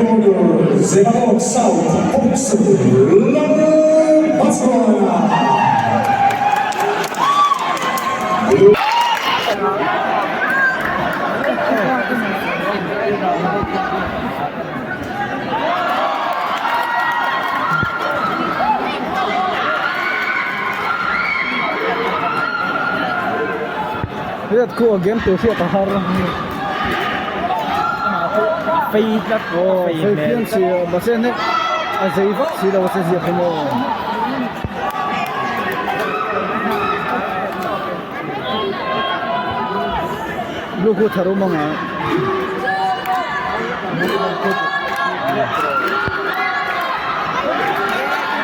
corner, Zemabawk South boxer Lalhmachhuana. Blue. Riat khu a game tur hriat a har. Fei tlat aw fei phian si a mahse hnek a zei vak si lo a che ziak hi maw. Blue khu tharum anga.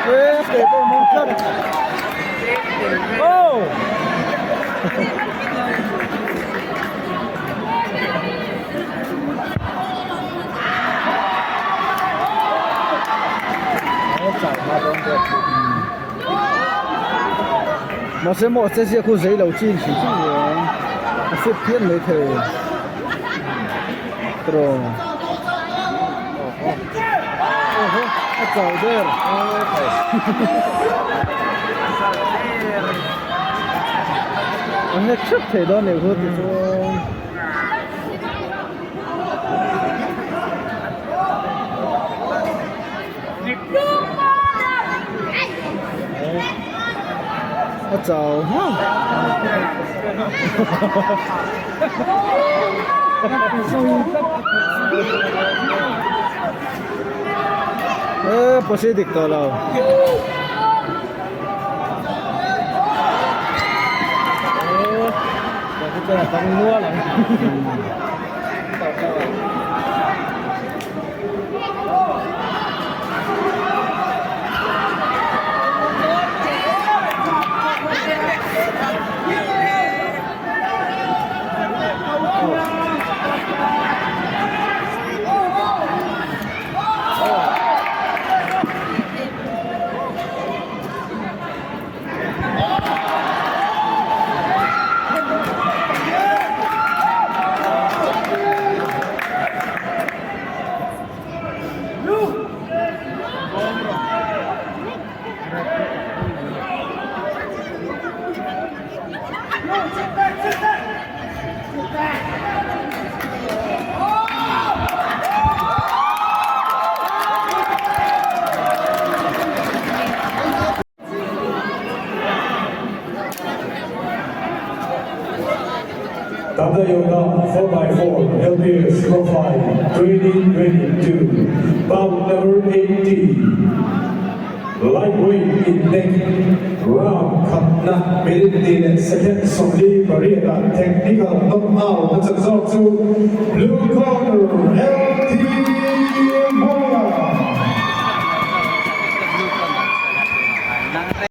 E ke pawh a man tlat. Oh! Mahse maw che zia khu zei lo chin hrim hrim ni ang a fit phian mai thei tawh awhaw a chau der a nghet hrep thei dawn nih khu tichuan. A chau hma. E pawsi dik tawh lo. Tata Yoga 4x4 LPS Profile 2022 Bout number 80 Lightweight in neck round khatna minute ni leh second 48 ah technical knockout a chak zawk chu Blue Corner.